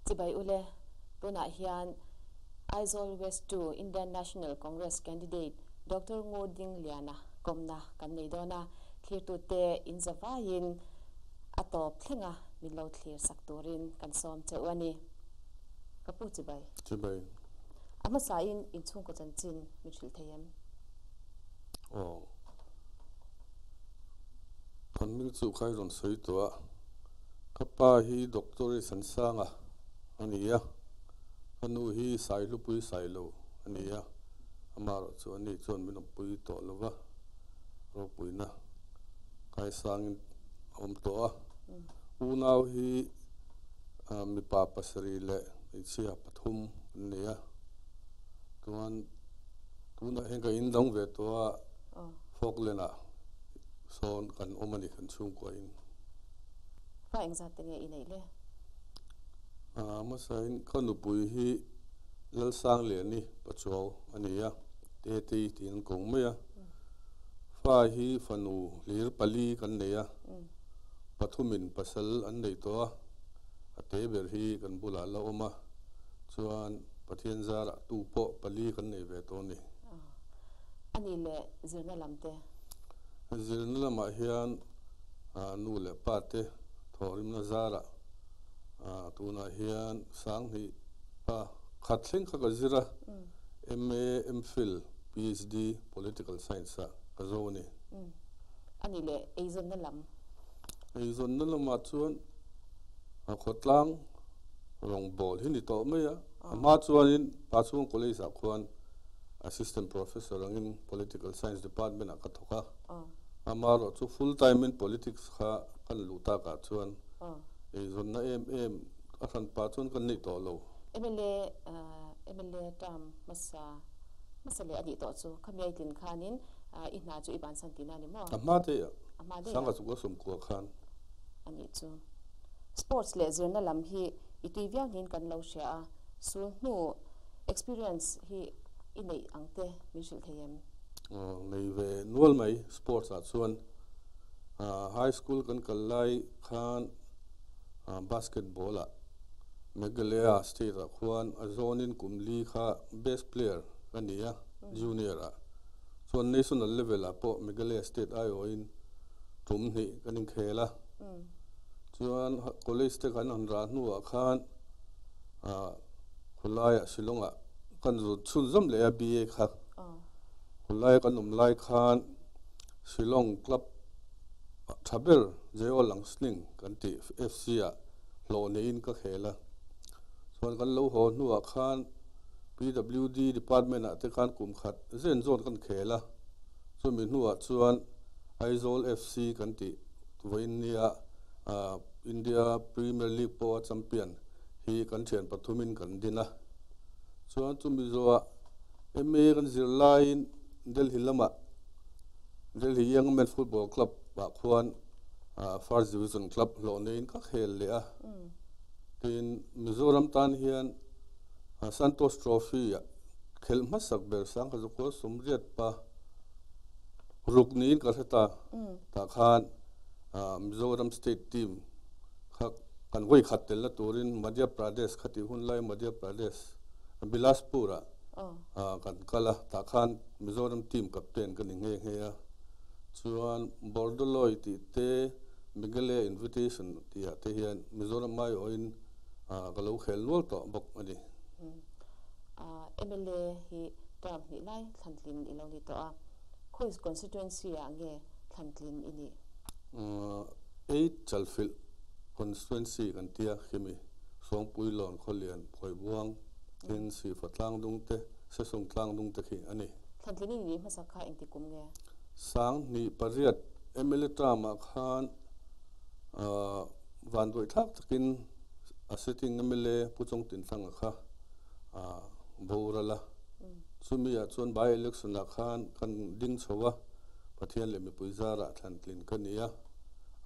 Chibai ule, tunah hian Aizawl West to Indian National Congress candidate Doctor Ngur Dingliana kawmna kan nei dawn a, thlirtute in zavaiin a tawp thlenga min lo thlir sak turin kan sawm che u a ni. Ka pu chibai. Chibai. A hmasain inchhungkaw chanchin min hrilh thei em? Aw. Kan hming chu kha i rawn sawi tawh a, ka pa hi Doctor i Sansanga a ni a, ka nu hi Saihlupui Sailo a ni a, amaherawh chu ani chuan min awmpui tawh lo va, ropuina kaisangin a awm tawh a. Unau hi mipa pasarih leh hmeichhia pathum an ni a, chuan tunah hian ka indang ve tawh a. Falkland ah sawn kan awm a ni kan chhungkua in. Fa engzat te nge i neih le? Hmasa in ka nupui hi Lalsangliani Pachuau a ni a, Tetei tiin an ko mai a. Fa hi fanu hlir pali kan nei a, pathumin pasal an nei tawh a, a te ber hi kan bulah la awm a, chuan Pathian zarah tu pawh pali kan nei ve tawh a ni. A nih leh zirna lam te? Zirna lamah hian nu leh pa te thawhrimna zarah tunah hian Sanghnih pa khat thleng kha ka zir a, MA, MPhil, PhD Political Science ah ka zo a ni. A nih leh eizawnna lam? Eizawnna lamah chuan khawtlang rawngbâwl hi ni tawh mai a, a hma chuanin Pachhunga College ah khuan Assistant Professor angin Political Science Department ah ka thawk a, amaherawh chu full time in Politics kha kan luh takah chuan eizawnna em em a hran pah chuan kan neih tawh lo. Mla mla term hmasa hmasa leh a nih tawh chu khami a i tlin khanin i hna chu i bansan tihna a ni maw? A hma daih a, Sangha chukua sawmkua khan. A nih chu. Sports leh zirna lam hi i tui viau niin kan lo hria a, sul hnu Experience hi i neih ang te min hrilh thei em? Aw, nei ve nual mai sports ah chuan high school kan kal lai khan basketball ah Meghalaya state ah khuan a zawn in kum li kha best player ka ni a junior ah chuan national level ah pawh Meghalaya state aiawh in tum hnih kan inkhel a chuan college te kan han rah hnuah khan Khawlaiah Shillongah kan zut chhunzawm leh a BA kha. Khawlaia kan awm lai khan Shillong club tha ber J.O. Langsning kan tih FC ah hlawh neiin ka khel a. Chuan kan lo haw hnuah khan PWD department ah te khan kum khat zen zawn kan khel a. Chumi hnuah chuan Aizawl FC kan tih vawiin nia India Premier League pawha champion hi kan thian pathumin kan din a. Chuan chumi zawhah MA kan zir laiin Delhi lamah Delhi Young Men Football Club ah khuan First Division Club hlawh neiin ka khel leh a. Tin, Mizoram tan hian Santosh Trophy ah khelh hmasak ber Sangkhazukhua Sumriat pa ruk niin ka hre ta. Tah khan Mizoram State Team kha kan vawi khat telna turin Madhya Pradesh kha tih hun lai Madhya Pradesh Bilaspur ah kan kal a, tah khan Mizoram team captain ka ni nghe nghe a. Chuan Bordoloi tih te Meghalaya Invitation tih ah te hian Mizoram aiawhin ka lo khel nual tawh bawk a ni. Mla hi term hnih lai thlantlin i lo ni tawh a, khawi constituency ah nge thlantlin i nih? Eight Chalfilh Constituency kan tia khimi Sawngpui Lawn Khawlian Phawibuang tin Sihfa Tlangdung te Sesung Tlangdung te khi a ni. Thlantlin i nih hmasa kha engti kum nge? Sanghnih pariat mla term ah khan vanduai thlak takin a sitting mla Pu Chawngtinthanga kha boral a. Chumi ah chuan by election ah khan kan ding chho a. Pathian leh mipui zarah thlantlin ka ni a,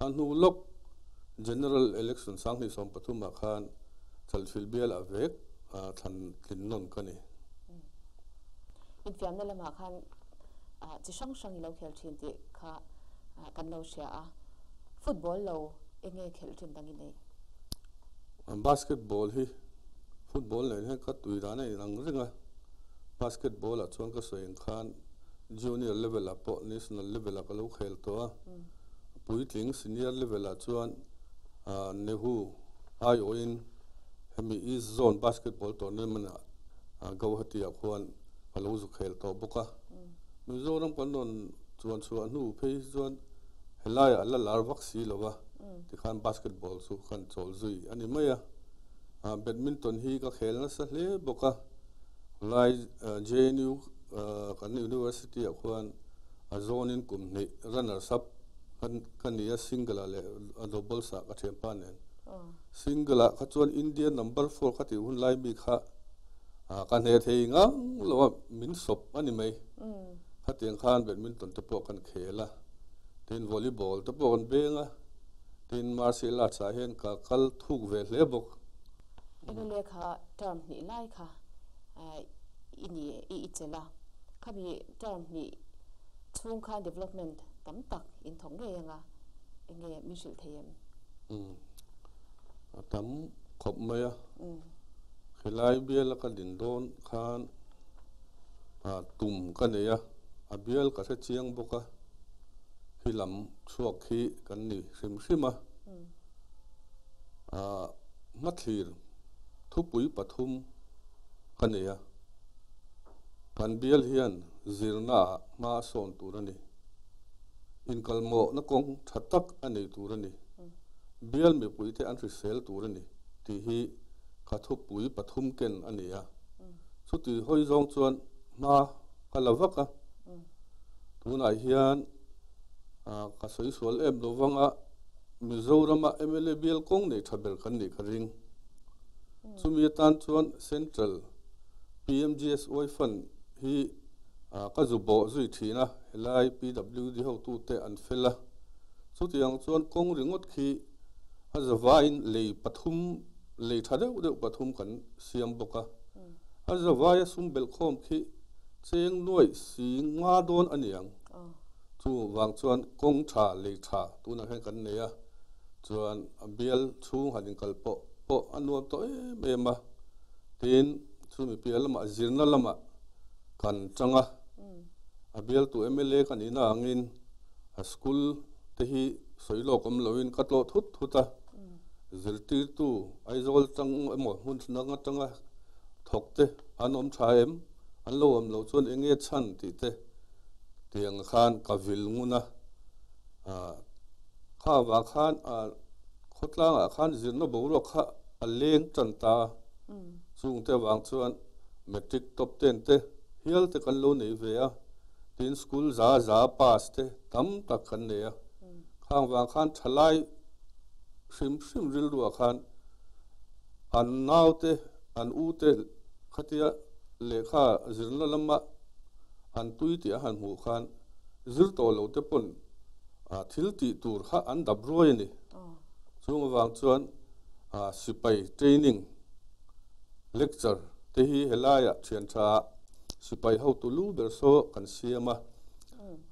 a hnu lawk General Election 2013 ah khan Chalfilh bialah vek thlantlin nawn ka ni. Infiamna lamah khan chi hrang hrang i lo khel thin tih kha kan lo hria a, football lo eng nge khelh thin dang i nei? Basketball hi. Football nen hian ka tui dan a inang reng a, basketball ah chuan ka sawi ang khan junior level ah pawh national level ah ka lo khel tawh a, puitling senior level ah chuan Nehu aiawhin hemi East Zone basketball tournament ah Gauhati ah khuan ka lo zu khel tawh bawk a. Mizoram kan rawn chuan chhuah hnu phei hi chuan helaiah a la lar vak si lo va, tikhan basketball chu kan chawl zui a ni mai a. Badminton hi ka khel nasa hle bawk a, helai JNU kan university ah khuan a zawnin kum hnih runners up ka ni a, single ah leh doubles ah ka thianpa nen. Single ah kha chuan India number four ka tih hun lai mi kha Ka hne thei ngang lo a, min sawp a ni mai. Khatiang khan badminton te pawh kan khel a, tin volleyball te pawh kan beng a, tin martial arts ah hian ka kal thuk ve hle bawk. MLA kha term hnih lai kha i ni i i chelh a, khami term hnih chhung khan development tam tak in thawk ngei anga enge min hrilh thei em? Umm a tam khawp mai a. Helai biala ka din dawn khan tum ka nei a, a bial ka hre chiang bawk a, khi lam chhuak khi kan ni hrim hrim a. Hmathlir thupui pathum ka nei a, kan bial hian zirna ah hma a sawn tur a ni, inkalmawhna kawng tha tak a nei tur a ni, bial mipuite an hrisel tur a ni. Tih hi ka thupui pathum ken a ni a. Chuti hawi zawng chuan hma ka la vak a. Tunah hian ka sawi sual em lo vang a, Mizorama mla bial kawng nei tha ber kan nih ka ring. Chumi atan chuan Central PMGSY Fund hi ka zu bawh zui thin a, helai PWD hotute an fel a. Chutiang chuan kawng ringawt khi A zavaiin lei pathum, lei tha deuh deuh pathum kan siam bawk a. A zavaia sum belhkhawm khi cheng nuaih si nga dawn a ni ang. Chu vang chuan kawng tha, lei tha tunah hian kan nei a, chuan a bial chhung han inkal pawh pawh a nuam tawh em em a. Tin, chumi piah lamah zirna lamah kan chang a, a bialtu mla ka nihna angin a school te hi sawi lawk awm loin ka tlawh thut thut a, zirtirtu Aizawl tang emaw hmun dang atanga thawk te an awm tha em, an lo awm loh chuan eng nge chhan tih te tiang khan ka vil ngun a, kha avang khan khawtlangah khan zirna boruak kha a leng tan ta a, chungte avang chuan matric top ten te hial te kan lo nei ve a. Tin school za za pass te tam tak kan nei a, khang vang khan thalai hrim hrim rilruah khan an nau te an u te khatia lehkha zirna lama an tui tih a han hmuh khan zir tawh lo te pawn thil tih tur kha an dap ruai a ni. Chung avang chuan sipai training lecture te hi helaiah thian tha ah Sipai hotu lu ber saw kan siam a,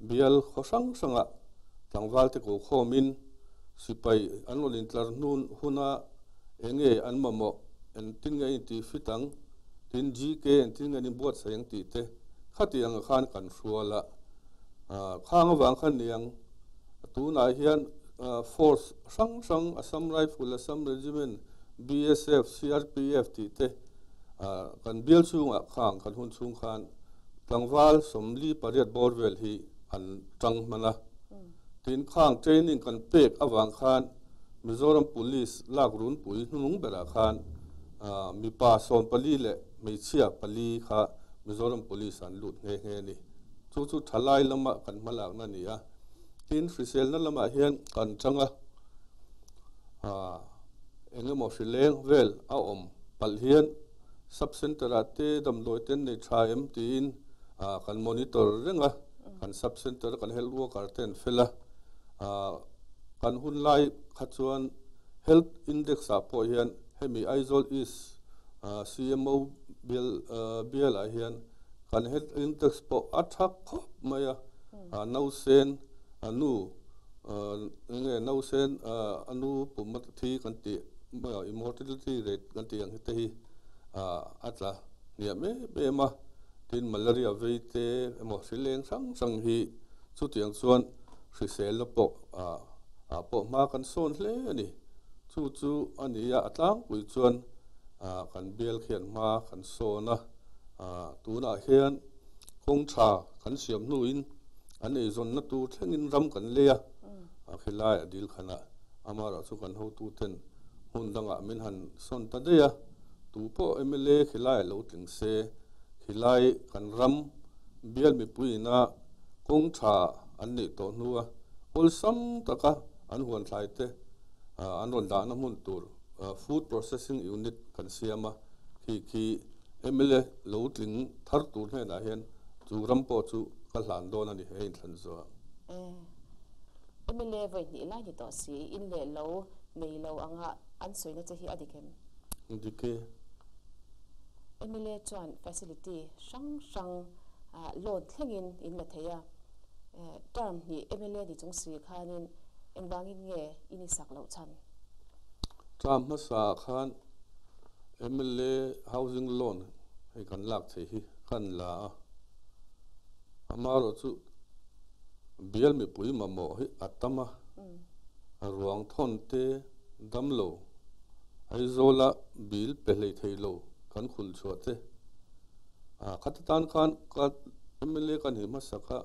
bial khaw hrang hrangah tlangvalte ko khawmin sipai an rawn intlar hnun huna eng nge an mamawh, engtin nge an intih fit ang, tin GK engtin nge an inbuatsaih ang tih te khati anga khan kan hrual a. Khang avang khan ni ang, tunah hian force hrang hrang Assam Rifle, Assam Regiment, BSF, CRPF tih te, Kan bial chhungah khang kan hun chhung khan tlangval 48 bawr vel hi an tang hman a. Tin, khang training kan pek avang khan Mizoram Police lak runpui hnunung berah khan mipa 14 leh hmeichhia pali kha Mizoram Police an lut nghe nghe a ni. Chu chu thalai lama kan hmalakna a ni a. Tin, hriselna lamah hian kan tang a. Eng emaw hrileng vel a awm palh hian sub centre ah te damdawi te an nei tha em tiin kan monitor reng a, kan sub centre a kan health worker te an fel a, kan hun lai kha chuan health index ah pawh hian hemi Aizawl East CMO bial bial ah hian kan health index pawh a tha khawp mai a, nausen nu Enge nausen a nu pum a thi kan tih immortality rate kan tih ang hi te hi A tla hniam em em a, tin malaria vei te emaw hri leng hrang hrang hi chutiang chuan hrisel na pawh ah pawh hma kan sawn hle a ni. Chu chu a ni a, a tlangpui chuan kan bial khian hma kan sawn a, tunah hian kawng tha kan siam hnuin an eizawnna tur thlengin ram kan lei a, khilai a dil khanah amaherawhchu kan hotuten hmun dangah min han sawn ta daih a. Tu pawh mla khilai a lo tling se, khilai kan ram bial mipuiina kawng tha an neih tawh hnua awlsam taka an huan thlai te an rawn dahna hmun tur food processing unit kan siam a, khi khi mla lo tling thar tur hnenah hian chu ram pawh chu ka hlan dawn a ni he inthlan zuah. Mla vawi hnih lai ni tawh si, in leh lo nei lo anga an sawina che hi a dik em? Dik e. Mla chuan facility hrang hrang loan thlengin in la thei a, term hnih mla ni chung si khanin engvangin nge in i sak loh chhan? Term hmasa ah khan mla housing loan hei kan lak theih hi kan la a, amaherawhchu bial mipui mamawh hi a tam a, ruang thawn te damlo Aizawla bill pe hlei thei lo kan khulh chhuah te. Khati tan khan ka mla ka nih hmasa kha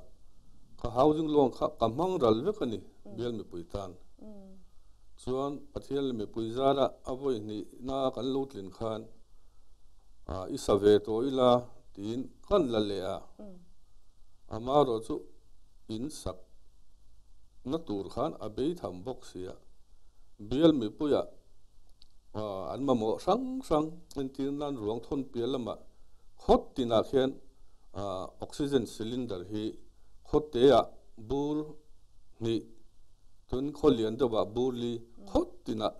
ka housing loan kha ka hmang ral vek a ni bial mipui tan. Chuan Pathian leh mipui zara a vawi hnihna kan lo tlin khan i sa ve tawh ila tiin kan la leh a. Amaherawhchu in sak na tur khan a bei tham bawk sia. Bial mipuiah an mamawh hrang hrang entir nan ruang thawn piah lamah khawt tinah khian oxygen cylinder hi khawteah bur hnih tun khaw lian deuhah bur li khawt tinah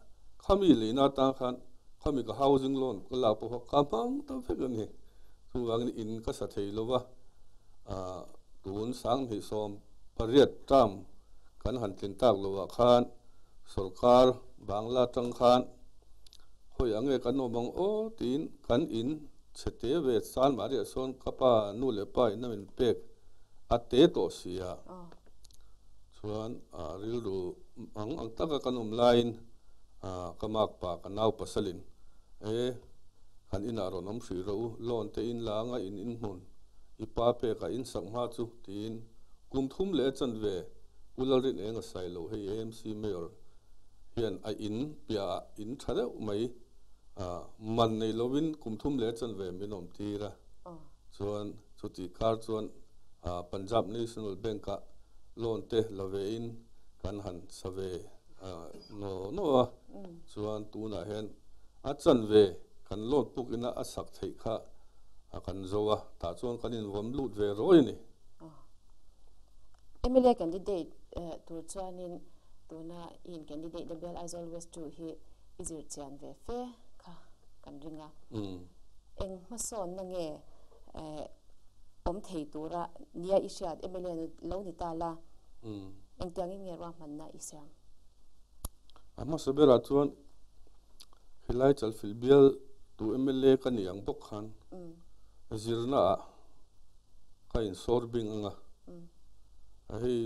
khami leina atang khan khami ka housing loan ka lak pawh kha ka hmang ta vek a ni. Chuvangin in ka sa thei lova tun 2018 term kan han tlin tak lovah khan Sorkar Bangla atang khan khawi ang nge kan awm ang aw tiin kan in chhe te ve san mah riah sawn ka pa nu leh pa in a min pek a te tawh si a. Chuan rilru ang ang taka kan awm laiin ka makpa ka nau pasalin e kan inah rawn awm hrih rawh u loan te in la anga in inhmun i pa pekah in sak hma chu tiin kum thum leh a chanve Pu Lalrin eng a sai lo hei AMC Mayor hian a in piah ah in tha deuh mai man nei lovin kum thum leh chanve min awm tir a, chuan chutih kar chuan Punjab National Bank ah loan te la ve in kan han sa ve naw naw a, chuan tunah hian a chanve kan loan puk ina a sak theih kha kan zo a, tah chuan kan invawm lut ve rawi a ni. Mla candidate tur chuanin tuna i in candidate na bial Aizawl West 2 hi i zir chian ve fe kha kan ring a. Eng hmasawnna nge awm thei tura nia i hriat mla lo ni ta la, engtiangin nge ruahmanna i siam? A hmasa berah chuan helai Chalfilh bial tu mla ka ni ang bawk khan zirnaah ka insawr bing ang a, hei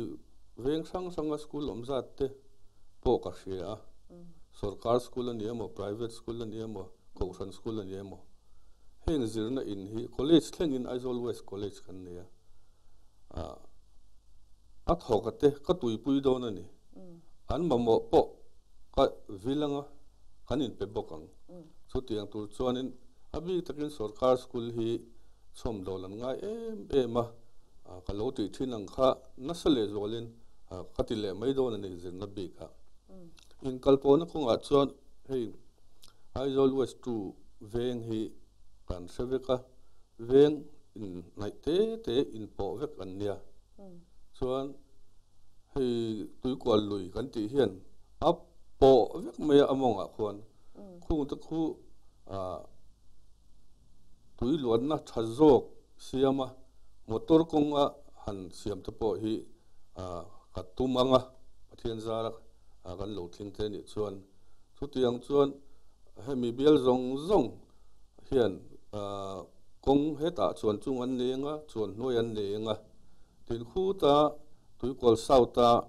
veng hrang hranga school awm zat te pawh ka hria a, sorkar school a ni emaw, private school a ni emaw, kohhran school a ni emaw, heng zirna in hi college thlengin Aizawl West College kan nei a, a thawka te ka tuipui dawn a ni, an mamawh pawh ka vil anga kan inpe bawk ang, chutiang tur chuanin a bik takin sorkar school hi Chhawmdawl an ngai em em a, ka lo tih thin ang kha nasa leh zualin ka ti leh mai dawn a ni zirna bik a. Inkalpawhna kawngah chuan hei Aizawl West 2 veng hi kan hre vek a, veng inhnaih te te inpawh vek an nia. Chuan hei Tuikual lui kan tih hian a pawh vek mai a mawngah khuan khung te khu Tui luanna tha zawk siama motor kawnga han siam te pawh hi ka tum ang a, Pathian zara kan lo tling te nih chuan chutiang chuan hemi bial zawng zawng Hian kawng hetah chuan chung an nei anga, chuan hnuai an nei anga, tin khuta Tuikual South a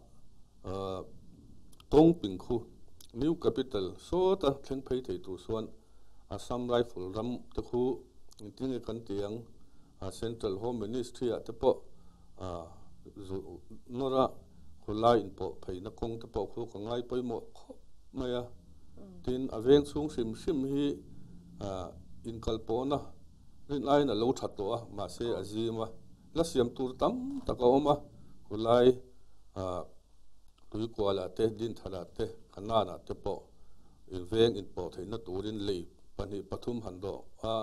kawng ping khu New Capital sawta thleng phei thei tur chuan Assam Rifle ram te khu engtin nge kan ti ang, Central Home Ministry ah te pawh nawr a khulai inpawh pheina kawng te pawh khu ka ngai pawimawh khawp mai a. Tin, a veng chhung hrim hrim hi inkal pawhna rin aiin a lo tha tawh a, mahse a zim a, la siam tur tam tak a awm a, khulai Tuikualah te, Dintharah te, Kananah te pawh veng inpawh theihna turin lei pahnih pathum han dawh a,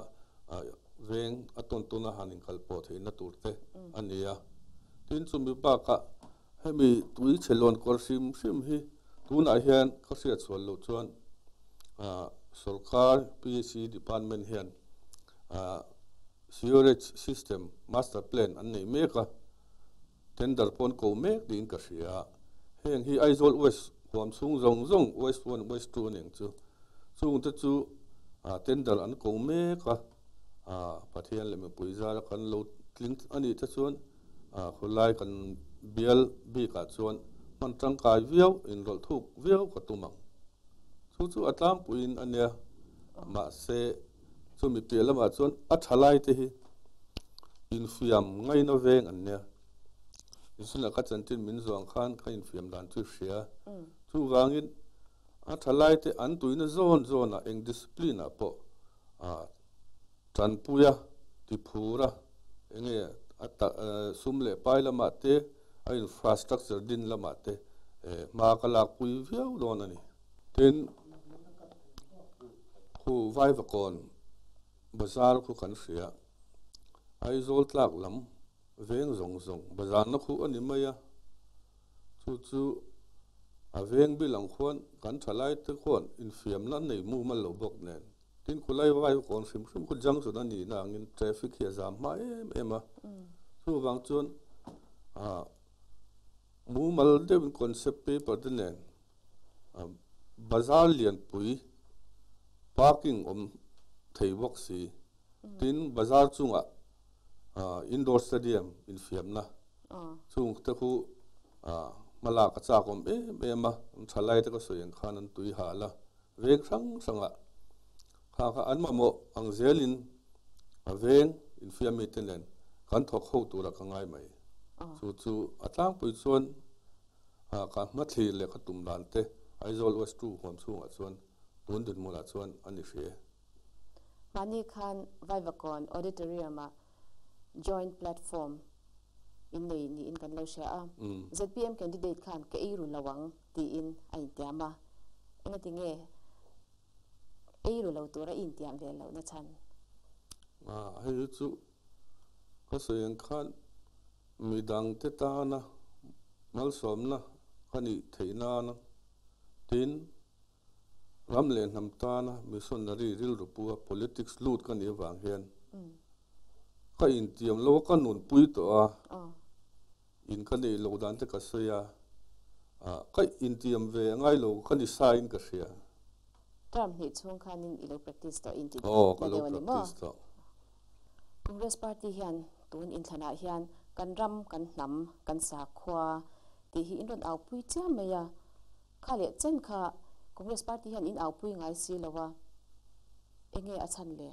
veng a tawn tuna han inkal pawh theihna tur te a ni a. Tin, chumi bakah Hemi tui chhe lawn kawr hrim hrim hi tunah hian ka hriat sual loh chuan sorkar PHC department hian sewerage system master plan an nei mek a, tender pawn ko mek tiin ka hria. Heng hi Aizawl West huam chhung zawng zawng West 1, West 2 a ning chu. Chungte chu tender an ko mek a, Pathian leh mipui zara kan lo tling a nih te chuan Khawlai kan bial bikah chuan hman tangkai viau, inrawlh thuk viau ka tum ang. Chu chu a tlangpuiin a nia, mahse chumi piah lamah chuan a tha lai te hi infiam ngaina veng an nia. Nichina ka chanchin min zuang khan ka infiam dan chu i hria. Chuvangin a tha lai te an tuina zawn zawnah eng discipline ah pawh Tanpuia, Tiphura, enge a sum leh pai lamah te, a infrastructure din lamah te hma ka lakpui viau dawn a ni. Tin, khu Vaivakawn bazar khu kan hria, Aizawl tlak lam veng zawng zawng bazarna khu a ni mai a, chu chu a veng bil ang khuan kan thalai te khuan infiamna an nei mumal lo bawk nen. Tin, khulai vai kawn hrim hrim khu junction a nihna angin traffic hi a zam hma em em a. Chuvang chuan mumal deuhin concept paper te nen bazar lianpui parking awm thei bawk si. Tin, bazar chungah indoor stadium infiamna chung te khu hmalak a chak awm em em a. Thalai te ka sawi ang khan an tui hal a. Veng hrang hrangah kha kha an mamawh ang zelin a veng infiam mite nen kan thawk ho tura ka ngai mai. Chu chu a tlangpui chuan ka hmathlir leh ka tum dan te Aizawl West 2 huam chhungah chuan tun dinhmunah chuan a ni hrie. Mahni khan Vaivakawn Auditorium-ah Joint Platform in nei niin kan lo hria a. Zpm candidate khan ka ei ru lo ang tiin a intiam a. Engati nge ei ru lo tura i intiam ve lohna chhan? Hei hi chu ka sawi ang khan midangte tana malsawmna ka nih theih nana tin Ram leh hnam tana missionary rilru pua politics lut ka nih avang hian ka intiam lo a, ka nunpui tawh a, in ka neih loh dan te ka sawi a, ka intiam ve a ngai lo ka ni sa in ka hria. Term hnih chhung khanin i lo practice tawh in ti Aw, ka lo practice tawh. Congress party hian tun inthlanah hian kan ram, kan hnam, kan sakhua tih hi in rawn aupui chiam mai a. Kha leh chen kha Congress party hian in aupui ngai si lo a, enge a chhan le?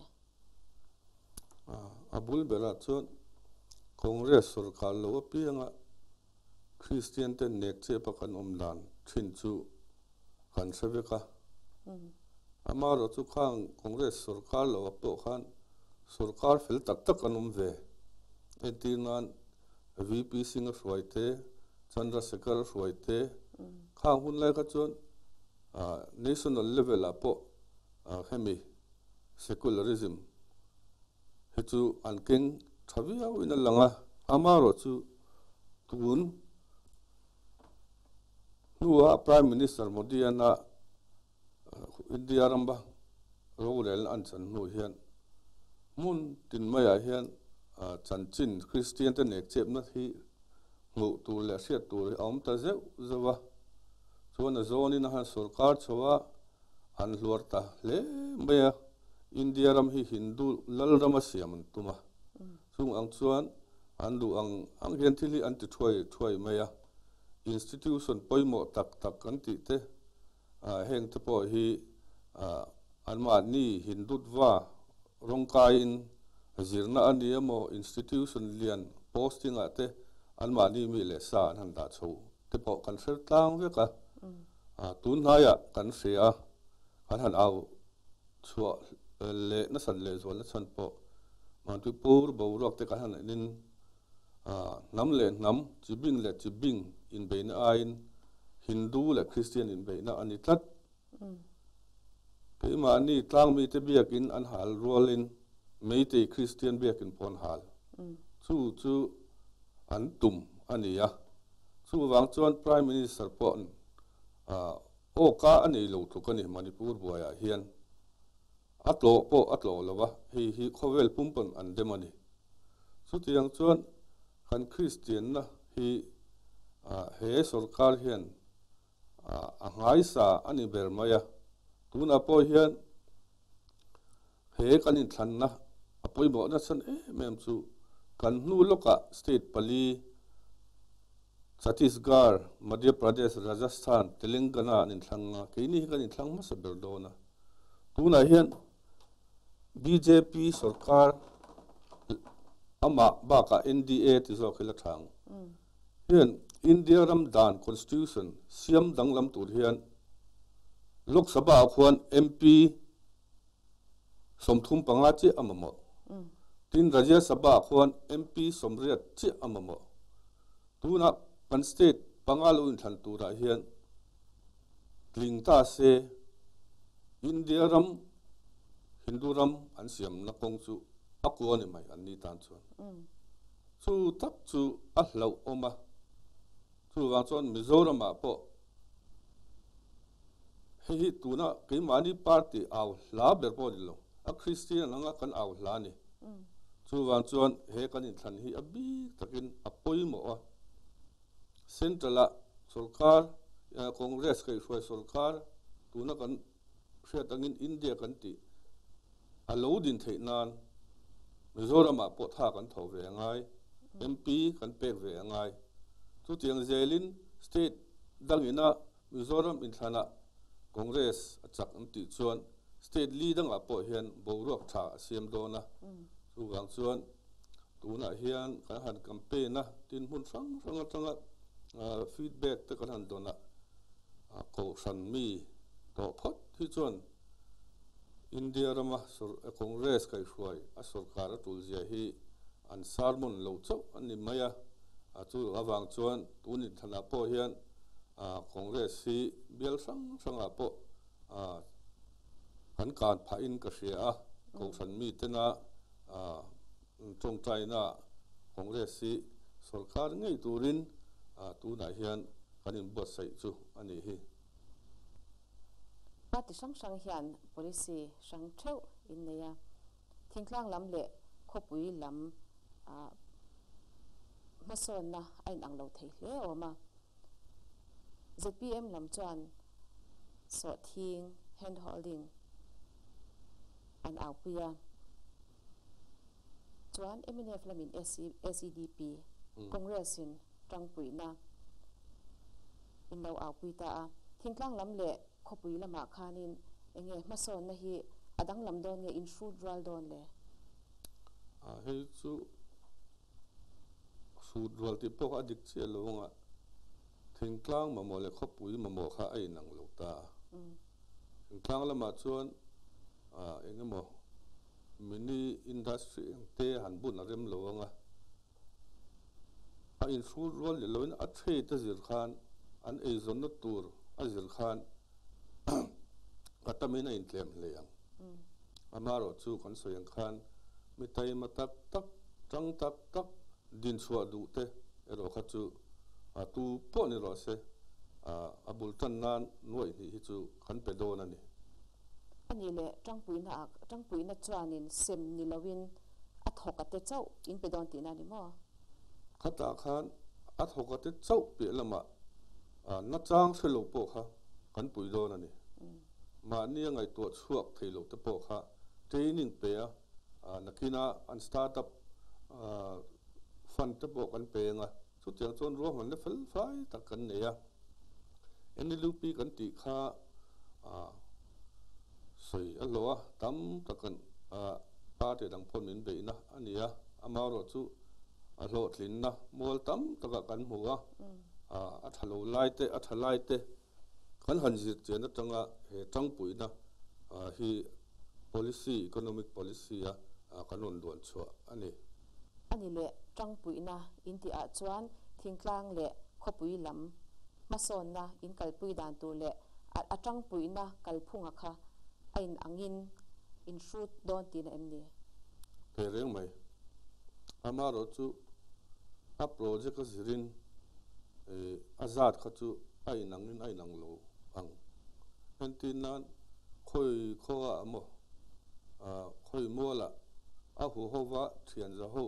A bul berah chuan Congress sorkar lo apianga Kristian ten nek chep a kan awm dan thin chu kan hre vek a. Amaherawh chu khang Congress sorkar lo ah pawh khan sorkar fel tak tak an awm ve. Entir nan VP Singh a hruai te, Chandrasekhar a hruai te, khang hun lai kha chuan national level ah pawh hemi secularism hi chu an keng tha viau in a lang a, amaherawh chu tun hnua Prime Minister Modi ana India rama rorelna an chan hnu hian hmun tin maiah hian chanchin Kristian te nek chepna hi hmuh tur leh hriat tur hi a awm ta zeuh zeuh a. Chuan a zawnin a han sorkar chho a, an hluar ta hle mai a. India ram hi Hindu lal rama siam an tum a. Chung ang chuan an duh ang ang hian thil hi an ti thuai thuai mai a. Institution pawimawh tak tak kan tih te heng te pawh hi anmahni Hindutva rawngkaiin zirna a ni emaw institution lian posting ah te anmahni mi leh sa an han dah chho te pawh kan hre tlang vek a. Tun hnaiah kan hria a, kan han au chhuah leh nasat leh zual na chhan pawh Manipur boruak te kan han enin hnam leh hnam, chibing leh chibing inbeihna aiin Hindu leh Kristian inbeihna a ni tlat. Keimahni tlangmite biakin an hal rualin Meitei Kristian biakin pawh an hal. Chu chu an tum a ni a. Chuvang chuan Prime Minister pawh Aw ka a nei lo tluk a ni Manipur buaiah hian a tlawh pawh a tlawh lo a, hei hi khawvel pumpawn an dem a ni. Chutiang chuan kan Kristianna hi he sorkar hian a nghaisa a ni ber mai a, tunah pawh hian he kan inthlanna a pawimawh nasa em em chu kan hnu lawkah state pali Chhattisgarh, Madhya Pradesh, Rajasthan, Telangana an inthlang a, keini hi kan inthlang hmasa ber dawn a. Tunah hian bjp sorkar amah bakah NDA ti zawk hi la tha ang. Hian India ram dan, constitution, siam danglam tur hian Lok Sabha ah khuan MP 35 chiah a mamawh. Tin, Rajya Sabha ah khuan MP 80 chiah a mamawh. Tunah kan state panga lo inthlan turah hian tling ta se India ram Hindu ram an siamna kawng chu a kua ni mai an ni tan chuan. Chu tak chu a hlauh awm a, chuvang chuan Mizoramah pawh hei hi tuna keimahni party au hla ber pawh a ni lo, a Kristian anga kan au hla a ni. Chuvang chuan he kan inthlan hi a bik takin a pawimawh a, Central-ah sorkar, Congress kaihhruai sorkar tuna kan hriat angin India kan tih a lo din theih nan Mizoramah pawh tha kan tho ve a ngai, MP kan pek ve a ngai. Chutiang zelin state dangina Mizoram inthlanah Congress a chak an tih chuan state li dangah pawh hian boruak tha a siam dawn a. Chuvang chuan tunah hian kan han campaign a, tin hmun hrang hrang atanga feedback te kan han dawn a, kohhran mi tawh phawt hi chuan India rama Congress kaihhruai a sorkar a tul zia hi an sermon lo chauh a ni mai a. Chu avang chuan tun inthlanah pawh hian Congress hi bial hrang hrangah pawh an kan phahin ka hria a, Kohhran mitena tawngtaina Congress hi sorkar ngei turin tunah hian kan inbuatsaih chu a nih hi. Party hrang hrang hian policy hrang theuh in nei a, thingtlang lam leh khawpui lam hmasawnna a inang lo thei hle awm a. Zpm lam chuan sawhthing, hand holding, an aupui a, chuan mnf lamin SEDP, Congress in tangpuihna in lo aupui ta a. Thingtlang lam leh khawpui lamah khanin enge hmasawnna hi a danglam dawn nge in hrut rual dawn le? Hei chu hrut rual tih pawh kha a dik chiah lo ang a, thingtlang mamawh leh khawpui mamawh kha a inang lo ta a. Thingtlang lamah chuan eng emaw mini industry eng te han bun a rem lo ang a, a inhrut rual leh loin a trade a zir khan an eizawnna tur a zir khan a tamin a intlem hle ang. Amaherawh chu kan sawi ang khan mi taima tak tak, tang tak tak dinchhuah duh te erawh kha chu tu pawh ni rawh se a bul tan nan nuaih hnih hi chu kan pe dawn a ni. A nih leh tangpuihna ah tangpuihna chuanin sem ni loin a thawk a te chauh in pe dawn tihna a ni maw? Khatah khan a thawk a te chauh piah lamah nachang hre lo pawh kha kan pui dawn a ni. Mahni a ngaihtuah chhuak thei lo te pawh kha. Training pe a, nakina an start up fund te pawh kan pe ang a, chutiang chuan ruahmanna fel fai tak kan nei a. NLUP kan tih kha sawi a hlawh a, tam tak kan party dang pawh min beihna a ni a, amaherawhchu a hlawhtlinna mual tam takah kan hmu a, a tha lo lai te, a tha lai te kan han zir chian atanga he tangpuina hi policy, economic policy a kan rawn luan chhuah a ni. A ni leh tangpuina in tih ah chuan thingtlang leh khawpui lam hmasawnna in kalpui dan tur leh a tangpuina kalphunga kha a in angin in hrut dawn tihna em ni? Thei reng mai. Amaherawhchu a project a zirin a zat kha chu a inangin a inang lo ang. Entir nan khawi khaw ah maw khawi mualah a huhova thian za ho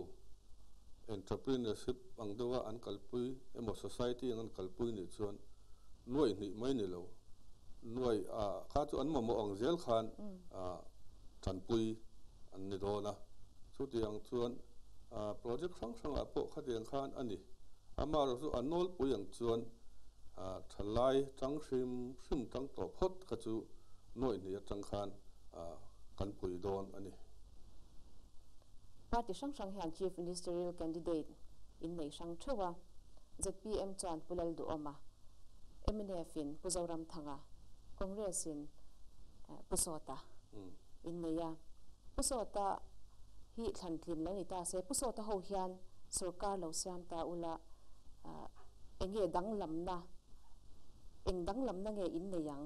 entrepreneurship ang deuha an kalpui emaw society ang an kalpui nih chuan nuaih hnih mai ni lo nuaih kha chu an mamawh ang zel khan tanpui an ni dawn a. Chutiang chuan project hrang hrangah pawh khatiang khan a ni. Amaherawhchu chu a nawlpui ang chuan thalai tang hrim hrim tang tawh phawt kha chu nuaih hnih atang khan kan pui dawn a ni. Party hrang hrang hian Chief Ministerial Candidate in nei hrang theuh a, zpm chuan Pu Lalduhawma, mnf in Pu Zoramthanga, Congress in Pu Sawta in nei a. Pu Sawta hi thlan tlin lo ni ta se, Pu Sawta ho hian sorkar lo siam ta ula enge danglamna, eng danglamna nge in nei ang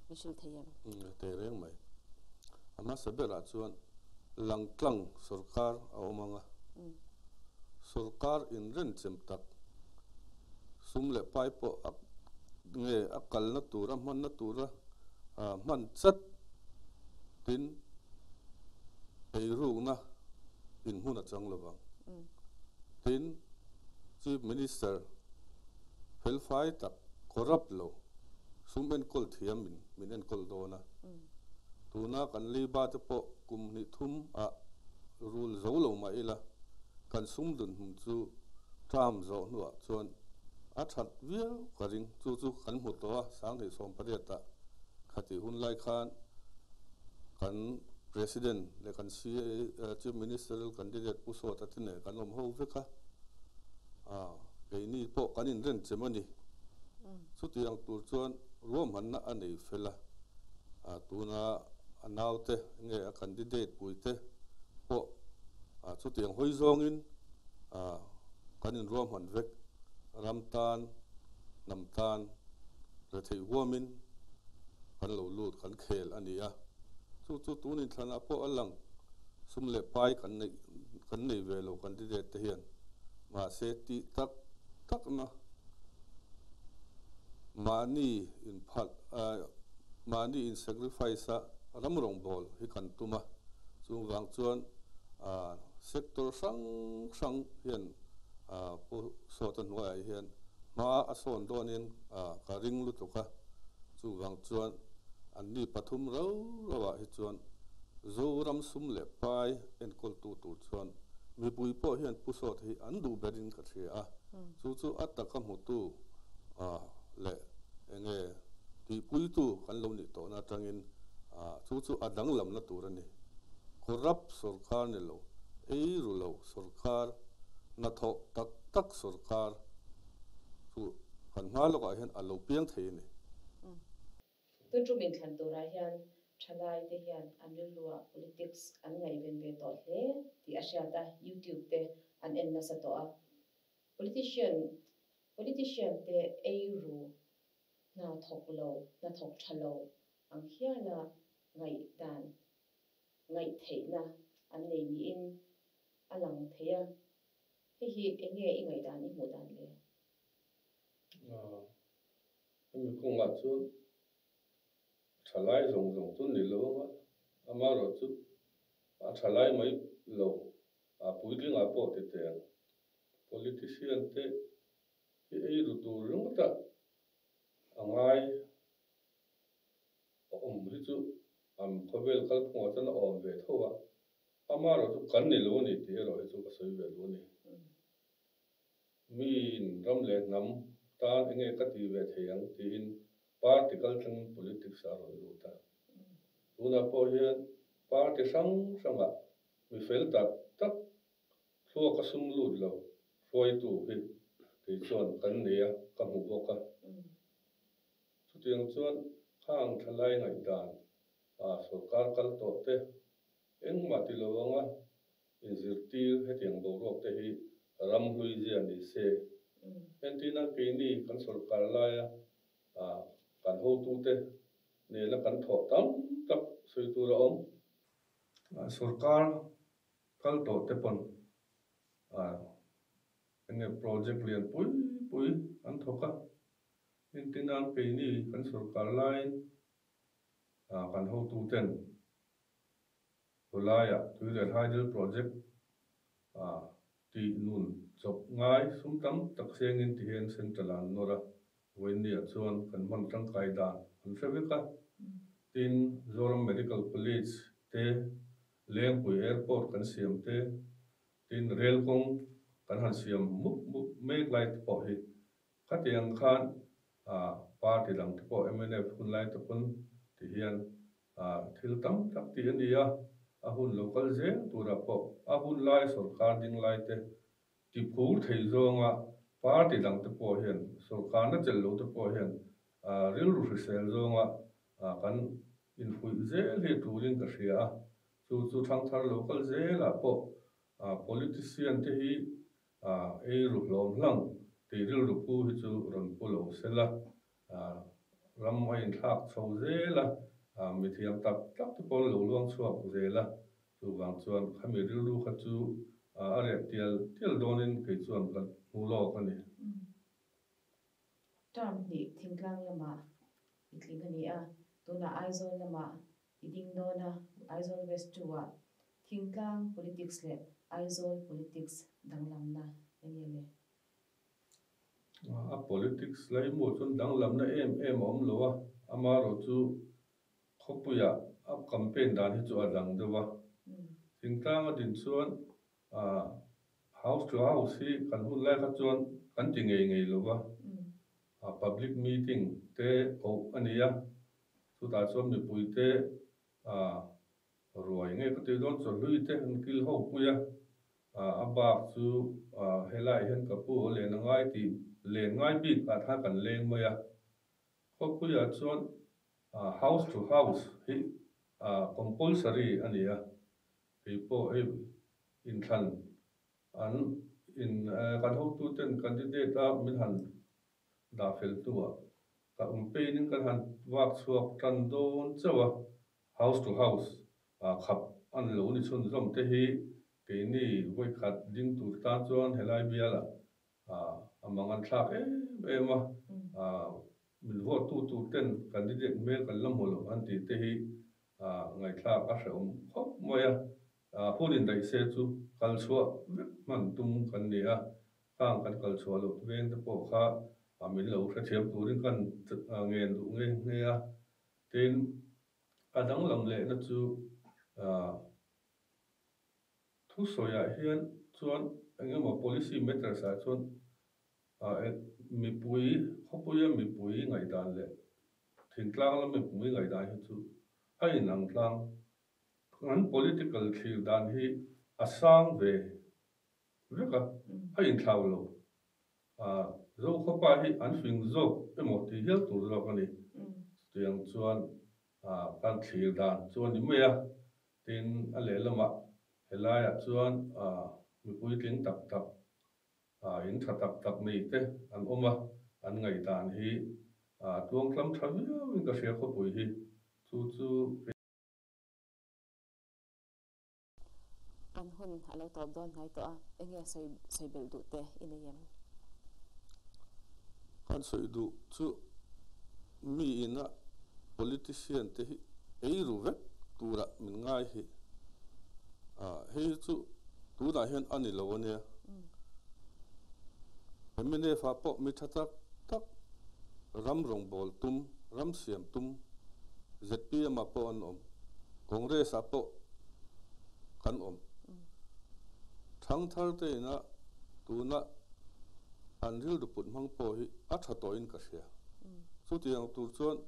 min hrilh thei em? Teh reng mai. A hmasa berah chuan langtlang sorkar a awm ang a, sorkar inrenchem tak sum leh pai pawh a nge a kalna tura hmanna tura hman chat tin eirukna inhmun a chang lovang. Tin, Chief Minister felfai tak corrupt lo sum enkawl thiam in min enkawl dawn a. Tuna kan leiba te pawh kum hnih thum ah rul zo lo mah ila kan sum dunhmun chu term zawh hnuah chuan a that viau ka ring. Chu chu kan hmu tawh a, 2018 ah khatih hun lai khan kan President leh kan Chief Ministerial Candidate Pu Sawta te nen kan awm ho vek a, keini pawh kan inrenchem a ni. Chutiang tur chuan ruahmanna a nei fel a, tuna a naute nge a candidate puite pawh chutiang hawi zawngin kan inruahman vek. Ram tan, hnam tan retheih huamin kan lo lut, kan khel a ni a. Chu chu tun inthlanah pawh a lang, sum leh pai kan neih kan nei ve lo candidate te hian. Mahse tih tak takna mahni inphalh mahni in sacrifice a ram rawngbâwl hi kan tum a. Chuvang chuan sector hrang hrang hian Pu Sawta hnuaiah hian hma a sawn dawnin ka ring lutuk a, chuvang chuan anni pathum rau rauah hi chuan Zoram sum leh pai enkawltu tur chuan mipui pawh hian Pu Sawta hi an duh berin ka hria a, chu chu a taka hmutu leh enge tihpuitu kan lo nih tawhna atangin chu chu a danglamna tur a ni. Corrupt sorkar ni lo, eiru lo sorkar, hnathawh tak tak sorkar chu kan hma lawkah hian a lo piang thei a ni. Tun tum inthlan turah hian thalai te hian an rilruah politics an ngaihven ve tawh hle tih a hriat a, YouTube te an en nasa tawh a. Politician politician te eiru hna thawk lo, hna thawk tha lo ang hiala ngaihdan ngaihtheihna an nei niin a lang thei a, hei hi eng nge i ngaihdan i hmuh dan le? Hemi kawngah chuan thalai zawng zawng chu ni lo ang a, amaherawhchu a thalai mai lo, a puitlingah pawh ti teh ang. Politician te hi ei ru tur ringawt a, a ngai awm hi chu. Am khawvel kalphungah chuan a awm ve tho a, amaherawhchu kan ni lo a ni tih erawh hi chu ka sawi ve duh a ni. Miin ram leh hnam tan enge ka ti ve thei ang tiin party kaltlangin politics ah a rawn lut a. Tunah pawh hian party hrang hrangah mi fel tak tak thluaka sum lut lo hruaitu hi kei chuan kan nei a, ka hmu bawk a. Chutiang chuan khang thalai ngaihdan a sorkar kal tawh te engmah ti lo anga inzirtir hetiang boruak te hi ram hlui zia ni se. Entirna keini kan sorkar laia kan hotute nena kan thawh tam tak sawi tur a awm. Sorkar kal tawh te pawn enge project lian pui pui an thawk a, entirna keini kan sorkar laiin kan hotuten Khawlaiah Tuirial Hydel Project tih nun chawp ngai sum tam tak sengin ti hian Central ah an nawr a, Vawinia chuan kan hman tangkai dan an hre vek a. Tin, Zoram Medical College te, Lengpui Airport kan siam te, tin rail kawng kan han siam mup mup mek lai te pawh hi khatiang khan party dang te pawh mnf hun lai te pawn ti hian Thil tam tak tih a ni a, a hun lo kal zel turah pawh a hun lai sawrkar ding lai te ti phur thei zawnga party dang te pawh hian sawrkarna chelh lo te pawh hian rilru hrisel zawnga kan infuih zel hi tulin ka hria a, chu chu thangthar lo kal zelah pawh politician te hi ei ru hlawm hlang tih rilru pu hi chu rawn pu lo sela. Ram a inthlak chho zel a, mithiam tak tak te pawh an lo luang chhuak zel a, chuvang chuan khami rilru kha chu a reh tial tial dawnin kei chuan ka hmu lawk a ni. Term hnih thingtlang lamah i tling a ni a, tunah Aizawl lamah i ding dawn a, Aizawl West 2 ah thingtlang politics leh Aizawl politics danglamna enge le? A politics laimu chuan danglamna em em a awm lo a, amaherawh chu khawpuia a campaign dan hi chu a dang deuh a. Thingtlang a din chuan house to house hi kan hun lai kha chuan kan ti ngei ngei lo va, public meeting te koh a ni a, chutah chuan mipuite ruai ngei ka tih dawn chawhlui te an kil ho pui a. A bak chu helaiah hian ka pu a len a ngai tih len ngai bik ah khan kan leng mai a. Khawpuiah chuan house to house hi compulsory a ni a, kei pawh hei inthlan an in kan hotuten candidate a min han dah fel hnuah ka awm peinin kan han vak chhuak tan dawn chauh a, house to house Khap an lo ni chhunzawm te hi keini vawikhat ding tur tan chuan helai bialah a mang an thlak em em a, min vote tu tur ten candidate hmel kan la hmu lo an tih te hi ngaihthlak a hrehawm khawp mai a, hun indaih se chu kal chhuah vek hman tum kan ni a, khang kan kal chhuah loh veng te pawh kha min lo hrethiam turin kan ngen duh nghe nghe a, tin. A danglam lehna chu thusawiah hian chuan eng emaw policy matters ah chuan mipui khawpuia mipui ngaihdan leh thingtlang lam mipui ngaihdan hi chu a inang tlang. Kan political thlir dan hi a sang ve vek a, a inthlau lo. Zokhawpa hi an fing zawk emaw tih hial tur zawk a ni. Chutiang chuan kan thlir dan chu a ni mai a, tin a lehlamah helaiah chuan mipuitling tak tak, in tha tak tak nei te an awm a, an ngaihdan hi tluangtlam tha viauin ka hria khawpui hi. Chu chu. Kan hun a lo tawp dawn hnai tawh a, enge sawi sawi belh duh te i nei em? Kan sawi duh chu mi ina politician te hi ei ru vek turah min ngai hi hei hi chu tunah hian a ni lo a nia. Mnf ah pawh mi tha tak tak ram rawngbâwl tum, ram siam tum zpm ah pawh an awm. Congress ah pawh kan awm. Thangthar te ina tuna an rilru put hmang pawh hi a tha tawhin ka hria. Chutiang tur chuan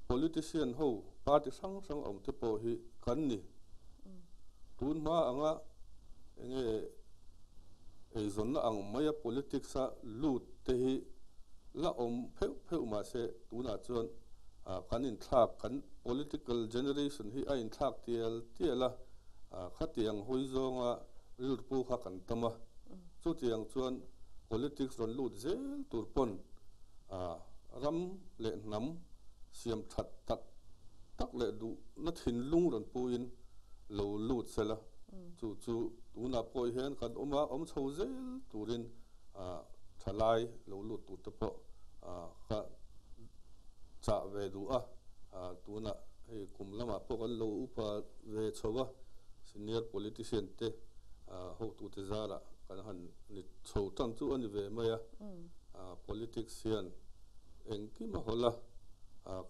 politician ho party hrang hrang awm te pawh hi kan ni. Tun hma anga enge eizawnna ang maia politics a lut te hi la awm pheuh pheuh mahse tunah chuan kan inthlak kan political generation hi a inthlak tial tial a, khatiang hawi zawnga rilru kha kan tam a, chutiang chuan politics rawn lut zel tur pawn ram leh hnam siam that tak tak leh duhna thinlung rawn puin lo lut sela, chu chu tunah pawh hian kan awm a, awm chho zel turin thalai lo lut tur te pawh ka chah ve duh a, tunah hei kum lamah pawh kan lo upa ve chho a, senior politician te hotute zarah kan han ni chho tan chu a ni ve mai a, politics hian engkim a hawl a,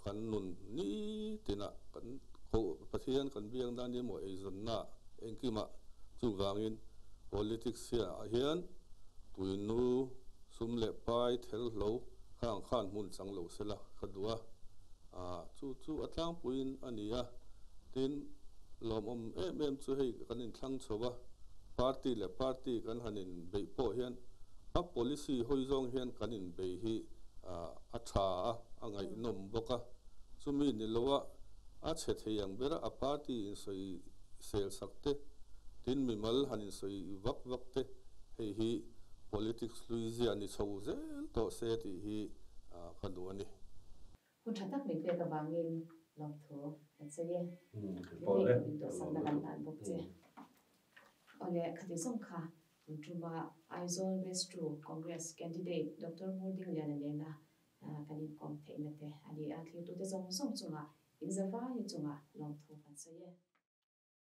kan nun nitinah kan Pathian kan biak nan emaw eizawnna engkimah chuvangin politics hian hian tuinu sum leh pai thelhlo khang khan hmun chang lo sela ka duh a, chu chu a tlangpuiin a ni a, tin lawmawm em em chu hei kan inthlang chho a, party leh party kan han inbeih pawh hian a policy hawi zawng hian kan inbei hi a tha a, a ngaihnawm bawk a, chumi ni loa a chhe thei ang bera a party insawi sel sak te, tin mimal han insawi vak vak te, hei hi politics hlui zia ni chho zel tawh se tih hi ka duh a ni. Hun tha tak min pek avangin lawmthu kan sawi e. Min neih min duhsakna kan hlan bawk che. Awle, khati zawng kha tun tuma Aizawl West 2 Congress candidate Doctor Ngurdingliana nena kan inkawm theihna te a ni a, thlirtute zawng zawng chungah inzavai chungah lawmthu kan sawi e.